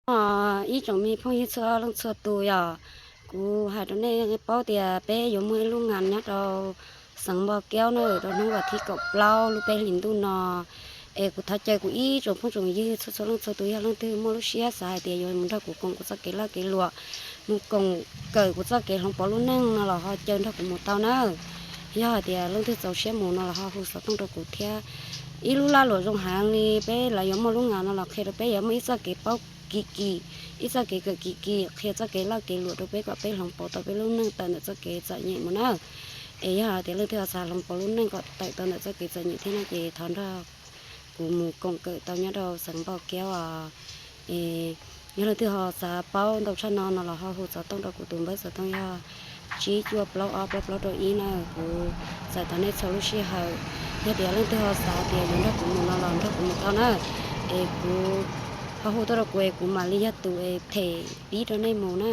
Os, ib tsoom me phooj ywg txhua leej txhua tus yom, kuv hais rau nej paub tias peb yuav muaj ib lub nas nyob rau xeev Npo Kaub na, rau hnub vas thib kaum plaub lub peb hlis ntuj no. Es kuv thov caw kuv ib tsoom phooj tsoom ywg txhua txhua leej txhua tus, yog leej twg muaj lub siab xav hais tias yuav mus nrog kuv koom kuv txoj kev laj kev luam, mus koom kawm kuv txoj kev hloov pauv lub neej no los ho caw nrog kuv mus tau na. Yog hais tias leej twg txaus siab mus no los ho hu xov tooj rau kuv thiab. Ib lub laj luam zoo heev li, peb lawv yuav muaj lub nas no los qhia rau peb yuav muaj ib txoj kev paub kim kim, ib txoj kev kawm kim kim, qhia txoj kev laj kev luam rau peb kom peb hloov pauv tau peb lub neej tawm ntawm txoj kev txom nyem mus na. Es yog hais tias leej twg ho xav hloov pauv lub neej kom tawm tau ntawm txoj kev txom nyem thiab no ces thov nrog kuv mus koom kawm tau nyob rau xeev Npo Kaub os. Es yog leej twg ho xav paub ntau tshaj no no los ho hu xov tooj rau kuv tus npawb xov tooj yog tsib cuaj plaub ob plaub plaub rau ib na. Kuv txais tos nej txhua lub sij hawm. Yog tias leej twg ho xav tias yuav nrog kuv mus no los nrog kuv mus tau na. Es kuv ho hu tuaj rau kuv es kuv mam li yog tus es them pib rau nej mus na.